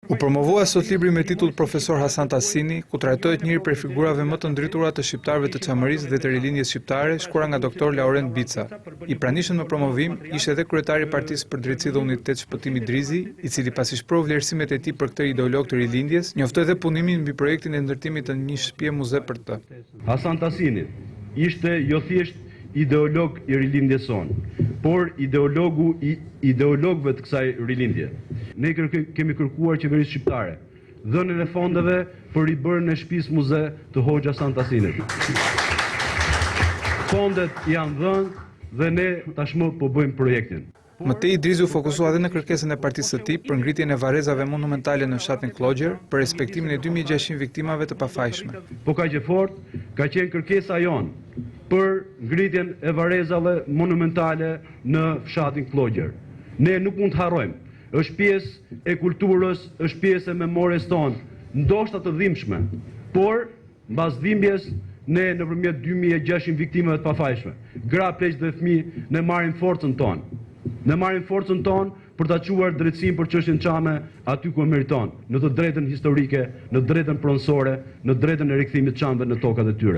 U promovua sot libri me titull Profesor Hasan Tahsini, ku trajtohet njëri prej figurave më të ndritura të shqiptarëve të Çamërisë dhe të Rilindjes Shqiptare, shkruar nga Doktor Laurent Bica. I pranishëm në promovim ishte edhe kryetari i Partisë për Drejtësi dhe Unitet Shpëtim Idrizi, i cili pasi shprehu vlerësimet e tij për këtë ideolog të Rilindjes, njoftoi edhe punimin mbi projektin e ndërtimit të një shtëpie muze për të. Hasan Tahsini ishte jo thjesht ideolog i rilindjes sonë, por ideologu i ideologëve të kësaj rilindje. Ne kemi kërkuar qeverisë shqiptare dhënien e fondeve për ribërjen e shtëpisë muze të Hoxhë Hasan Tahsinit. Fondet janë dhënë dhe ne tashmë po bëjmë projektin. Më tej Idrizi u fokusua edhe në kërkesën e partisë së tij për ngritjen e varrezave monumentale në fshatin Kllogjer për respektimin e 2600 viktimave të pafajshme. Po kaq e fortë ka qenë kërkesa jonë për ngritjen e varrezave monumentale në fshatin Kllogjer. Ne nuk mund të harrojmë. Është pjesë e kulturës, është pjesë e memories tonë, ndoshta të dhimbshme, por mbas dhimbjes ne nëpërmjet 2600 viktimave të pafajshme, gra, pleq dhe fëmijë, ne marrim forcën tonë. Ne marrim forcën tonë për ta çuar drejtësinë për çështjen çame aty ku e meriton, në të drejtën historike, në të drejtën pronësore, në të drejtën e rikthimit çamëve në tokat e tyre.